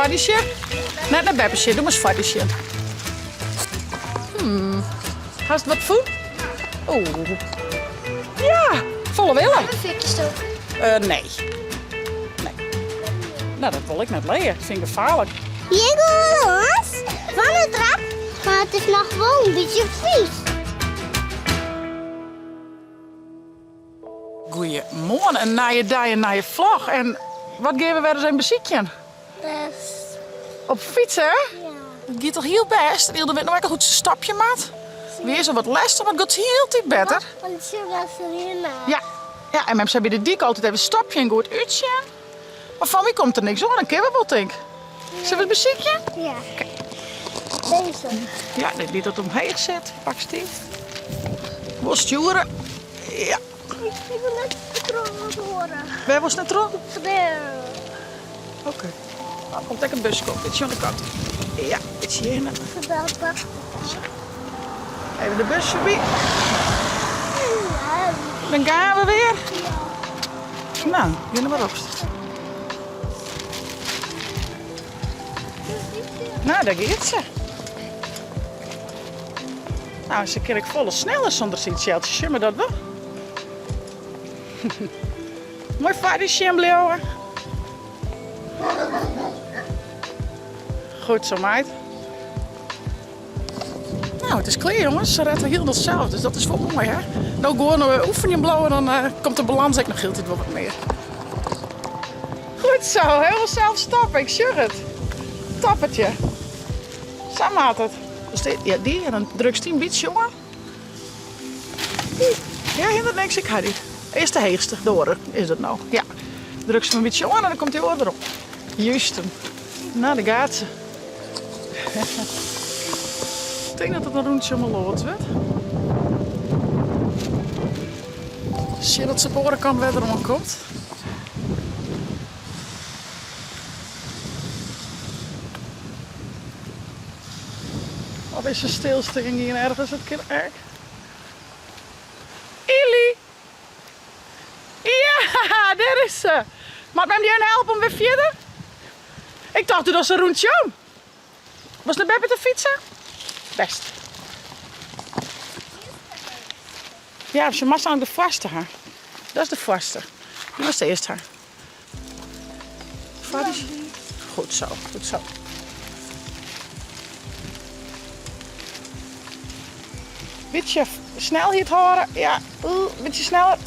Foar dy sjen? Net nei beppe sjen, doe moatst foar dy sjen. Hmm. Hast wat fûn? Oeh. Ja, folle wille. Een fikje stoken? Uh, nee. Nee. Nou, dat wol ik net lear. Vind ik gefaarlik. Hier gaan we langs van de trap, maar het is nog wel een beetje vies. Goeiemoarn, in nije dei, in nije vlog. En wat gean we wer ris even besykjen? Best. Op fyts, hè? Ja. It giet al hiel bêst. Ylde wit no ek al hoe't se stopje moat. Wie is al wat lêstich, mar it giet hieltyd better. Want se was rinne. Ja. Ja, en mem sei by de dyk altyd even stopje en goed útsjen. Mar fan my komt der niks oan, dan kinne we wol, tink. Sille we it besykje? Ja. Deze. Ja, dit dy't dat omheech sit, pakst dy. Wol stjoere. Ja. Ik wil net troch horen. Wêr wolst net troch? Dêr. Oké. No komt ek in buske op, bytsje oan de kant. Ja, bytsje hjirhinne. Zo. Even de bus foarby. Dan gean we wer. No, gean der mar op. No, dêr giet se. No, se kin ek folle sneller sûnder sydtsjeltsje, sjoch mar dat wol. Moai foar dy sjen bliuwe. Goed zo, meid. Nou, it is klear jonges. Se rêdt hielendal sels, dus dat is wol moai hè. No gewoan oefenjen bliuwe, dan eh, komt de balans ek noch hieltyd wol wat mear. Goed zo, helemaal zelf stappen, ik sjoch it. Toppertje. Sa moat it. Dus dit, ja, dy en dan drukst dy in bytsje oan. Ja, hindert niks, ik ha dy. Earst de heechste, de oare is dat no. Ja. Drukst him in bytsje oan en dan komt dy oare derop. Juist hem. Nou, daar gaat ze. Ik tink dat it in rûntsje om 'e loads wurdt. Sjen dat se op de oare kant wer deroan komt. Of is se stilstean gien ergens? Dat kin ek. Ily! Ja, dêr is se! Moat mem dy even helpe om wer fierder? Ik tocht doe dochst in rûntsje om. Wolst nei beppe te fytsen? Best. Ja, se moast eigentlik de foarste ha. Dat is de foarste. Dy moast earst ha. Goed zo, goed zo. Bytsje snelheid hâlde. Ja, bytsje sneller.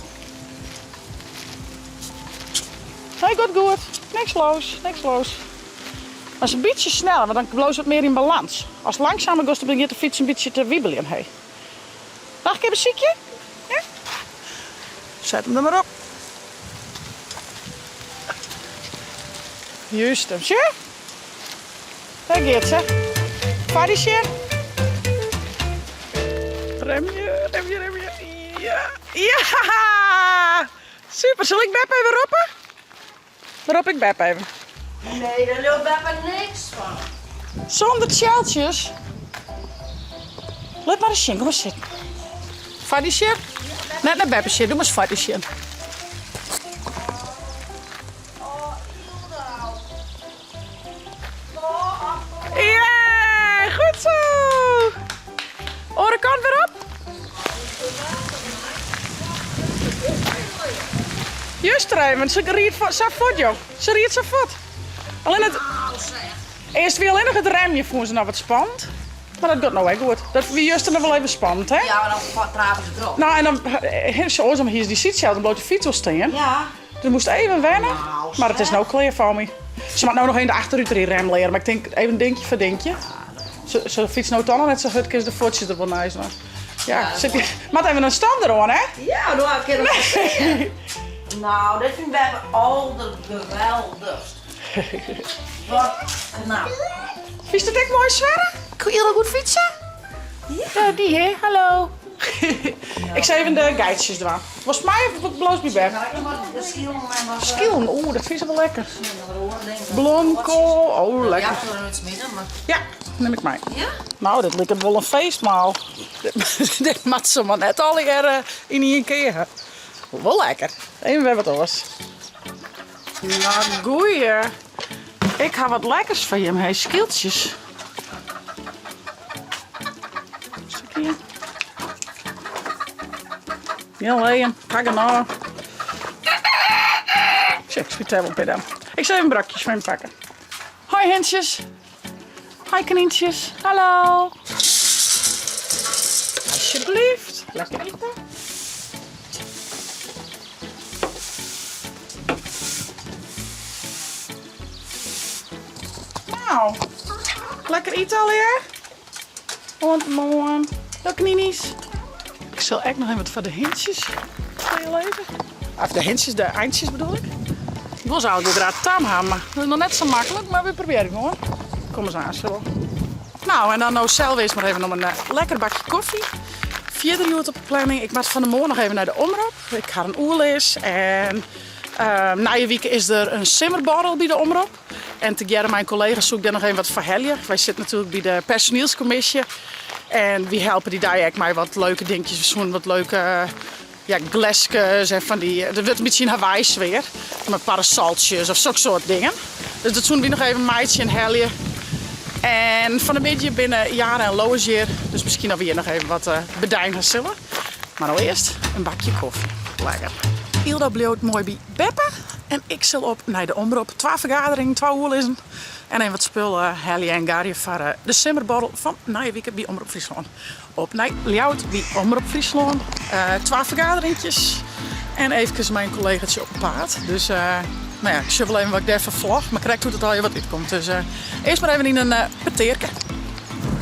Hey, goed, goed. Niks los, niks los. Mar in bytsje sneller, want dan bliuwst wat mear yn balans. Ast langsumer giest, dan begjint de fyts in bytsje te wiebeljen. Hey. Noch in kear besykje? Ja? Set him der mar op. Juist hem. Sjoch? Dêr giet se. Foar dy sjen. Remje, remje, remje. Ja. Ja! Super. Sil ik Beppe even roppe? Rop ik Bep even. Nee, dêr leaut Beppe niks fan. Sûnder tsjeltsjes. Lit mar ris sjen, kom mar sitten. Foar dy sjen? Net nei beppe sjen, doe mar foar dy sjen. Ja, goed zo! Oare kant wer op. Juster even, se ried sa fuort, joh. Se ried sa fuort. Allinne it, earst wie allinnich it remjen fûnen se noch wat spannend. Mar dat giet no ek goed. Dat wie juster noch wol even spannend, hè? Ja, mar dan trape se troch. No, en dan, oars dan hie se dy sydtsjel, dan bliuwt de fyts wol stean. Ja. Der moast even wenne, mar it is no klear foar my. Se moat no noch even de achterútrydrem leare, mar ik tink even dinkje foar dinkje. Se, se fytst no toch noch net sa hurd, kin se de fuotsjes der wol neist dwaan. Ja, sit, moat even in stander oan, hè? Ja, no kin it wol. Nou, dit fyn ik Beppe aldergeweldichst. Wat knap. Fynst it ek moai, Sverre? Koe hiel goed fytse? Ja. Dy, hè? Hallo. Ik sil even de geitsjes dwaan. Wolst mei of bliuwst by Bep? Skilen, oeh, dat fyn se wol lekker. Blomkoal, oh lekker. Ja, nim ik mei. Nou, dit liket wol in feestmaal. Dit moat se mar net allegear yn ien kear ha. Wol lekker. Even wer wat oars. Nou, goeie. Ik ha wat lekkers foar jim, hé, skyltsjes. Stukje. Ja, leien, ha genôch. Sjoch, ik smyt dêr wol pit Ik sil even brokjes foar jim pakke. Hoi hintsjes. Hoi knyntsjes. Hallo. Alsjeblieft. Lekker iten. Nou, lekker iten allegear. Oant moarn. Dag knienies. Ik sil ek noch even wat foar de hintsjes lizze. Of de hintsjes, de eintsjes bedoel ik. Ik wol se eigentlik wol graach tam ha, mar dat is noch net sa maklik. Mar we probearje gewoan. Kom ris aan, Sjoel. Nou, en dan no sels earst mar even om in lekker bakje koffie. Fierder hjoed op de planning. Ik moat fan 'e moarn noch even nei de omrop. Ik ha in oerlis en nije wike is der in simmerborrel by de omrop. En tegearre mei in kollega soe ik dêr noch even wat foar helje. Wy sitte natuerlik by de personielskommisje en wy helpe dy dei ek mei wat leuke dinkjes. We soenen wat leuke ja, gleskes en fan dy, it wurdt in bytsje in Hawaii-sfear. Mei parasoltsjes of sok soart dingen. Dus dat soenen wy noch even meitsje en helje. En fan 'e middei binne Jara en Lois hjir, dus miskien dat we hjir noch even wat bedijnen ha sille. Mar no earst in bakje kofje. Lekker. Ylda bliuwt moai by Beppe en ik sil op nei de omrop. Twa fergaderingen, twa oerlizzen en even wat spul helje en garje foar de simmerborrel fan nije wike by Omrop Fryslân. Op nei Ljouwert by Omrop Fryslân. Twa fergaderinkjes en eefkes mei in kollegatsje op paad. Dus no ja, ik sjoch wol even wat ik dêrfoar vlog, mar krekt hoe't it allegear wat útkomt. Dus earst mar even yn in petearke.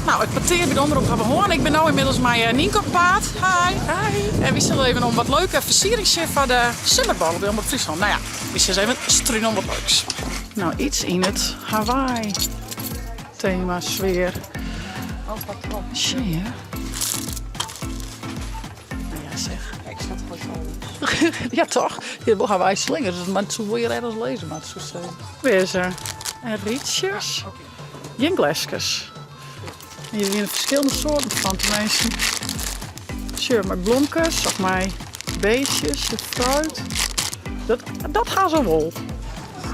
Nou, it petear by de omrop ha we hân. Ik bin no ynmiddels mei Nynke op paad. Hi. Hi. En wy sille even om wat leuke fersierings sjen foar de simmerborrel by Omrop Fryslân. Nou ja, wy sille even strunen om wat leuks. Nou, iets yn it Hawaii thema, sfear. Sjen, ja. Nou ja, zeg. Ik snap het wel. Ja, toch? Je wil Hawaii slingers, dus maar het soe wol hjir ergens lizze moatte, soe ik sizze. Wêr is er? En rietsjes. Gjin gleskes. Hjir wiene ferskillende soarten fan tenminsten. Sjoch, mei blomkes of mei beestjes, de fruit. Dat, dat ha se wol.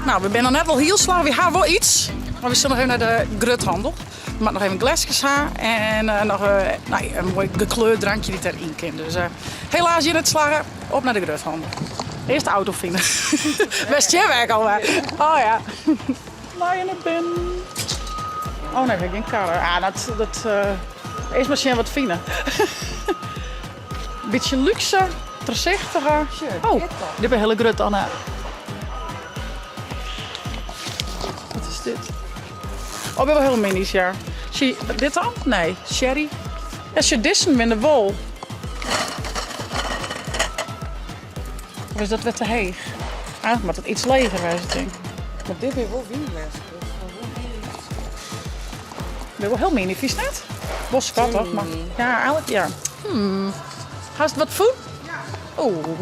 Nou, we binne noch net wol hiel slagge. We ha wol iets, mar we sille noch even nei de gruthandel. We moatte noch even gleskes ha en eh, noch eh, nou, in moai gekleurd drankje dy't deryn kin. Dus eh, helaas hjir net slagge. Op nei de gruthandel. Earst de auto fine. Wêr stean we ek alwer? Oh ja. Mei nei binnen. Oh nee, we ha gjin karre. Ah, dat, dat, uh, earst mar sjen wat fine. Bytsje luxe, trochsichtige. Oh, dit binne hiele grutte, Anna. Wat is dit? Oh, binne wol hiele miny's, ja. Zie, dit dan? Nee, sherry. Ja, sjoch, dizzen binne wol. Of is dat wer te heech? Eigentlik moat it iets leger wêze, tink ik. Mar dit binne wol wynglêskes. Binne wol hiel miny, fynst net? Wol skattich, mar ja, eigentlik ja. Hmm. Hast wat fûn? Ja. Oeh.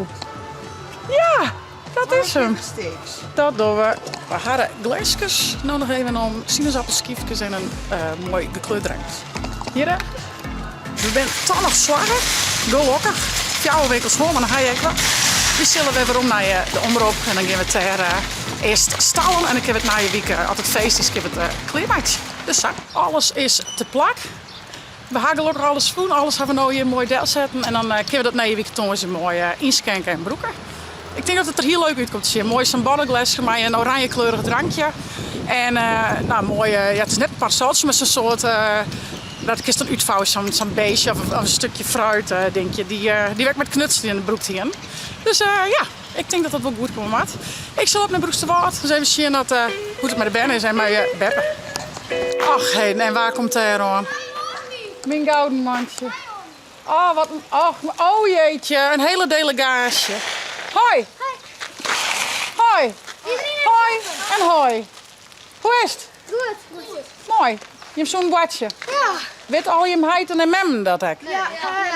Ja, dat is 'm. Dat dogge we. We ha glêskes no noch even om sinaasappelskyfkes en in uh, moai gekleurd drankje. Hjir, We binne toch noch slagge. Gelokkich. Fjouwer winkels hân, mar dan ha je ek wat. Wy sille wer werom nei eh, de omrop en dan gean we dêr eh, earst stallen en dan kinne we it nije wike, as it feest is, kinne we it klearmeitsje. Dus sa. Alles is te plak. We ha gelokkich alles fûn, alles ha we no hjir moai delsetten en dan kinne we dat nije wike tongersdei moai ynskenke en brûke. Ik tink dat it der hiel leuk út komt te sjen. Moai sa'n borrelgleske mei in oranje kleurich drankje. En nou, moai, ja, it is net in parasoltsje, mar sa'n soart, dat kinst dan útfouwe, sa'n sa'n beestje of in stukje fruit dinkje, dy wy ek mei it knutseljen brûkt hienen. Dus ja, ik tink dat dat wol goed komme moat. Ik sil op nei Broeksterwâld, ris even sjen dat, hoe't it mei de bern is en mei beppe. Och heden, en wa komt dêr oan? Myn gouden mantsje. Oh, wat in, och, oh jeetje, in hele delegaasje. Hoi. Hoi. Hoi en hoi. Hoe is it? Goed. Moai. Jim soene in boartsje? Ja. Wit al jim heiten en memmen dat ek? Ja,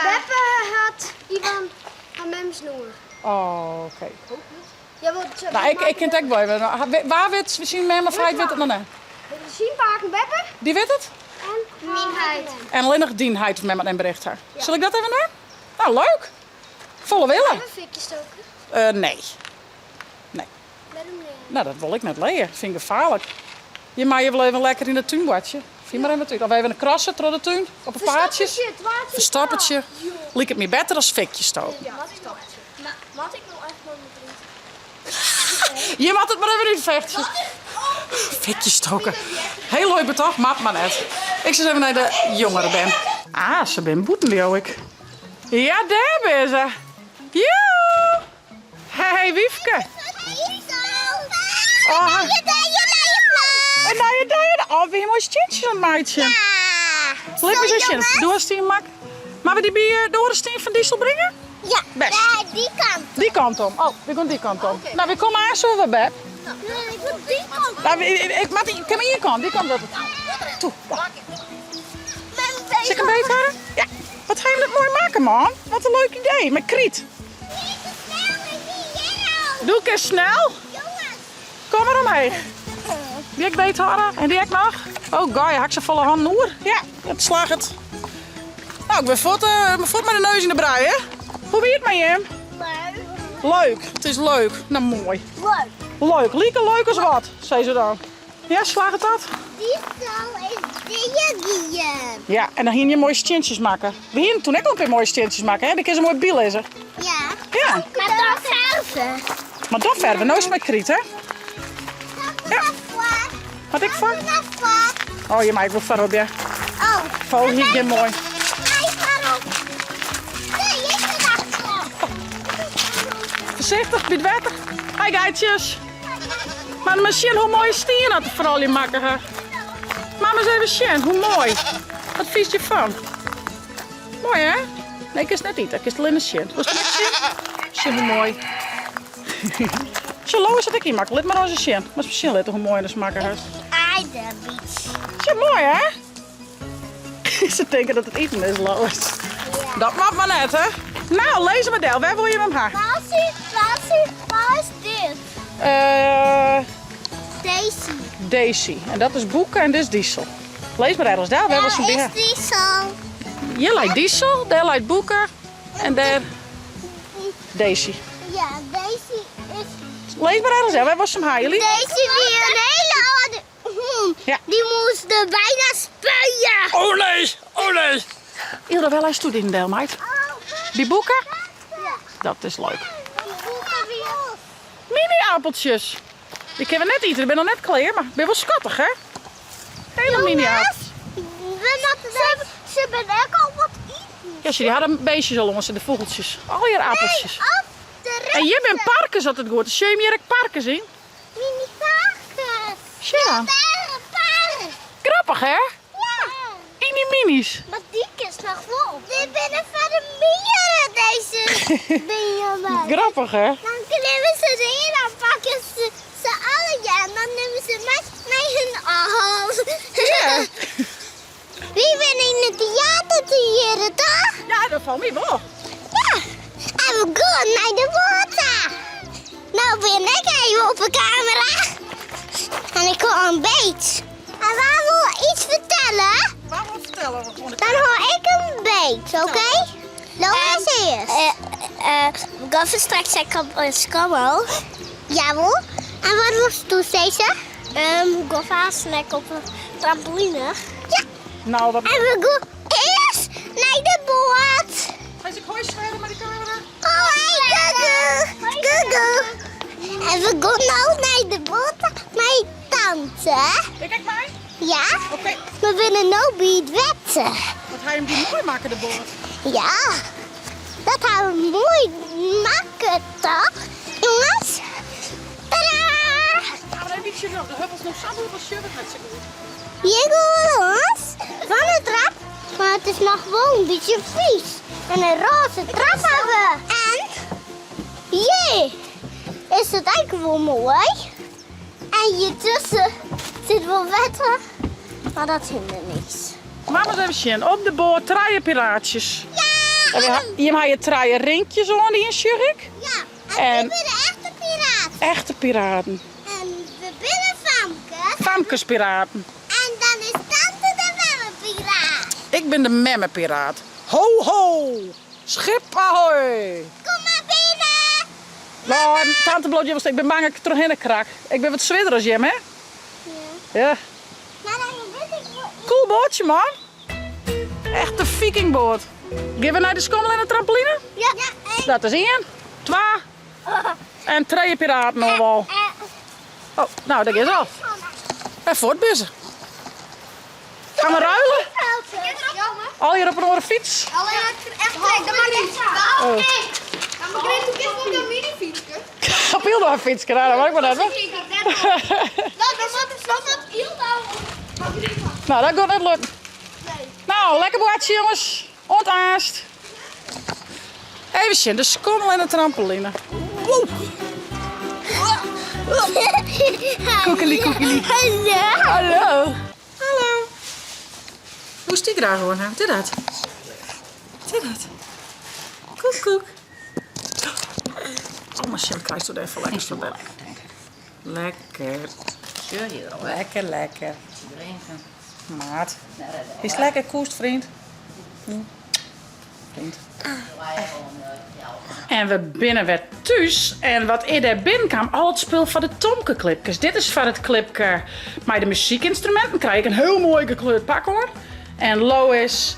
beppe hat Ivan har mem's nûmer. Oh, oké. Ja, want Nou, ik kin it ek wol even. Wa wit syn mem of heit wit it noch net? Syn pake en beppe. Dy wit it? En myn heit. En allinnich dyn heit of mem moat in bericht ha. Sil ik dat even dwaan? Nou, leuk. Folle wille. Even in fikje stoke? Nee. Nee. Wêrom net? Nou, dat wol ik net leare. Fyn ik gefaarlik. Je meie wol even lekker yn de tún boartsje. Fyn mar even wat út. Of even crosse troch de tún, op 'e paadsjes. Ferstoppertsje. Liket my better as fikje stoken. Je moat it mar even útfechtsje. Fikje stoken. Heel leuk betocht, moat mar net. Ik sil even nei de jongere bern. Ah, se binne bûten leau ik. Ja, dêr binne se. Joe! Hey Wiefke. Oh. Een nije dei. Oh, wie moai stientsjes oan it meitsjen. Ja. Lit my ris sjen. Doe hast dien mak. Moatte we dy by eh, de oare stien fan Diesel bringe? Ja, Best. die kant. Die kant om. Oh, we gaan die kant om. Nou, we komen aan zo wel, Beb. Nee, ik wil die kant. Nou, ik, ik, ik, ik, ik ien kant, die kant wordt het. Toe. Zal ik hem beet houden? Ja. Wat ga je dat mooi maken, man. Wat een leuk idee. Met kriet. Doe ik eens snel. Kom maar omheen. Die ik beet houden. En die ik nog. Oh, gaai, hak ze volle handen oer. Ja, dat slaagt het. Nou, ik ben voet, uh, mijn voet met de neus in de brei, hè? Hoe wie het met je? Leuk. Leuk. Het is leuk. Nou, mooi. Leuk. Leuk. Lieke leuk als wat, zei ze dan. Ja, slaagt het dat? Die zal is die Ja, en dan ging je mooie steentjes maken. We gingen toen ook al een paar mooie steentjes maken, hè? Dan kun je mooi biel lezen. Ja. Ja. Maar dan verven. Maar dan verven, nou is het met kriet, hè? Ja. Wat ik voor? Oh, je maakt wel voorop, ja. Oh. Vol hier geen mooi. Nee, ik ben Voorzichtig, bij het water. Hi, geitjes. Maar misschien hoe mooi stien dat vooral je makken, hè? Maar eens even zien, hoe mooi. Wat vies je van? Mooi, hè? Nee, ik is net niet. Ik is alleen een zien. Was het net zien? Zien hoe mooi. Zo is het ik hier makken. Let maar eens eens zien. Maar misschien let hoe mooi dat smaken heeft. Zo mooi, hè? Ze denken dat het eten is, Lois. Dat mag maar net, hè? Nou, lees maar Del. Waar wil je hem haar? Waar is, waar is, waar is dit? Eh Daisy. Daisy. En dat is boeken en dit is diesel. Lees maar ergens daar. Waar was Waar een is diesel? Hier lijkt diesel, daar lijkt boeken en daar Daisy. Ja, Daisy is... Lees maar ergens, hè. Waar was hem haar, jullie? Daisy weer een hele oude hond. Ja. Die moest er bijna spuien. Oh nee, oh nee. Ilda, wel eens toe in Del, meid. Die boeken? Ja. Dat is leuk. Die boeken weer. Mini-appeltjes. Die kunnen we net eten, ik ben nog net klaar, maar ik ben wel schattig, hè? Hele mini-appels. We moeten ze, ze ben ook al wat eten. Ja, zie, die hadden beestjes al ons en de vogeltjes. Al je appeltjes. Nee, op de En je bent parkers altijd goed. Zie je hier ook parkers in? Mini parkers. Ja. Daar, park. Grappig, hè? Ja. In die minis. Maar die is nog vol. Dit binnen van de mieren, deze bijen. Grappig, hè? Dan klimmen ze erin, dan pakken ze ze alle ja, en dan nemen ze mij naar hun arm. Ja. Wie ben in het theater te jaren, toch? Ja, dat valt me wel. Ja. En we gaan naar de water. Nou ben ik even op de camera. En ik hoor een beet. En waar wil iets vertellen? Waar wil vertellen? We Dan hoor ik een beet, oké? Lois eerst. We gaan straks op school. Jawel. En wat was toen, zei ze? Um, we snack op een trampoline. Ja. Nou, wat... En we gaan eerst naar de boot. Ga je hooi schrijven met die camera? Oh, hey, gugu. Gugu. En we gaan nou naar de boot met tante. Kijk mij. Ja. Oké. We willen nou bij het wetten. Wat ga je hem die mooi maken, de boot? Ja, dat gaan we mooi maken, toch? Jongens, tadaa! Nou, maar een beetje nog. De hubbels nog zo hoeveel sugar met z'n goed. Hier gaan we ons van de trap, maar het is nog wel een beetje vies. En een roze trap hebben. En hier is het eigenlijk wel mooi. En hier tussen zit wel water, maar dat vinden we niks. Mama eens even zien. Op de boot, traaien piraatjes. Ja! En we ha- Hier heb je traaien rinkjes aan die in Zurich. Ja, en, En- we zijn echte piraten. Echte piraten. En we binnen Famke. Famkespiraten. En dan is tante de memmepiraat. Ik ben de memmepiraat. Ho ho! Schip ahoy! Kom maar binnen. Nou, tante Blootje was ik ben bang dat ik er doorheen krak. Ik ben wat zwidder als Jim, hè? Ja. Ja. Maar dan weet ik wel. Cool boatsje, man. Echt de vikingboat. Gean we nei de skommel en de trampoline? Ja. ja. Dat is ien, twa en trije piraten oan wal. Oh, nou, dat is al. En fuort binne se. Gaan we ruilen? Al hier op in oare fyts? Echt trek, dat mag niet. Oh. Dan begrijp ik eerst wel een minifietsje. Op heel nog een fietsje, nou, dat mag ik maar net. hè. Nou, dan moet het dat heel Nou, dat gaat net lukken. Nou, lekker boatje jongens. Oant aanst. Even zien, de skommel en de trampoline. Woe. Koekelie, koekelie. Hallo. Hallo. Hallo. Hoe is die graag hoor nou? Wat is dat? Wat is dat? Koek, koek. Oh, maar Sjem krijgt zo even lekker zo bed. Lekker. Lekker, lekker. Maat. Is lekker koest, vriend. Hm. Vriend. En we binnen weer thuis. En wat eerder binnenkwam, al het spul van de Tomke-clipjes. Dit is van het clipje met de muziekinstrumenten. Krijg ik een heel mooi gekleurd pak hoor. En Lois,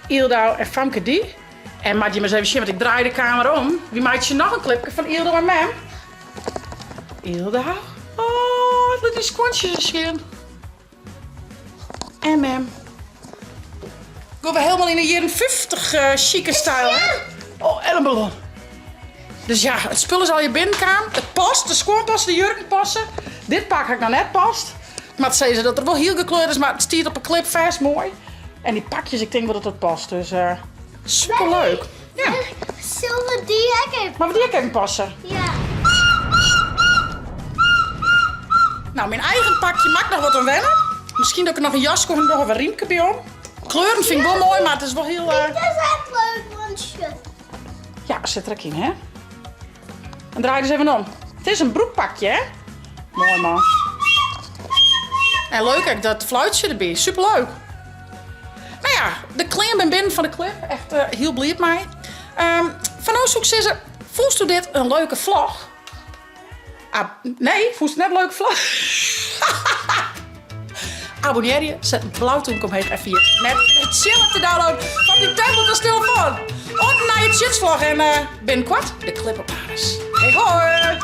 Ildau en Famke die. En maak je maar eens even zien, want ik draai de kamer om. Wie maakt je nog een clipje van Ildau en Mem? Ildau. Oh, het die squansjes zien. En Mem. Gaan we helemaal in de jaren 50 eh, chique stijl, hè? Oh, en een ballon. Dus ja, het spul is al je binnenkwam. Het past, de schoen passen, de jurken passen. Dit pak had ik nou net past. Maar het zei ze dat er wel heel gekleurd is, maar het stiert op een clip vast mooi. En die pakjes, ik denk wel dat dat past. Dus eh superleuk. Ja, Zullen we die even? maar die kan passen. Ja. Nou, mijn eigen pakje maakt nog wat aan wennen. Misschien dat ik er nog een jas en nog een riempje bij om. Kleuren vind ik wel mooi, maar het is wel heel... eh, Dit is echt leuk, want je. Ja, zit er ook in, hè? En draai eens even om. Het is een broekpakje, hè? Mooi, man. En leuk ook dat fluitje erbij. Superleuk. Nou ja, de klim ben binnen van de clip. Echt eh, heel blij met mij. Ehm, van ons zoek ze, voelst u dit een leuke vlog? Ah, nee, voelst u net een leuke vlog? Abonneer je, zet een blauw toenk omheen en via net het chillen te downloaden van die tablet als telefoon. Op naar je chitsvlog en eh binnenkort de clip op Paris. Hey hoi!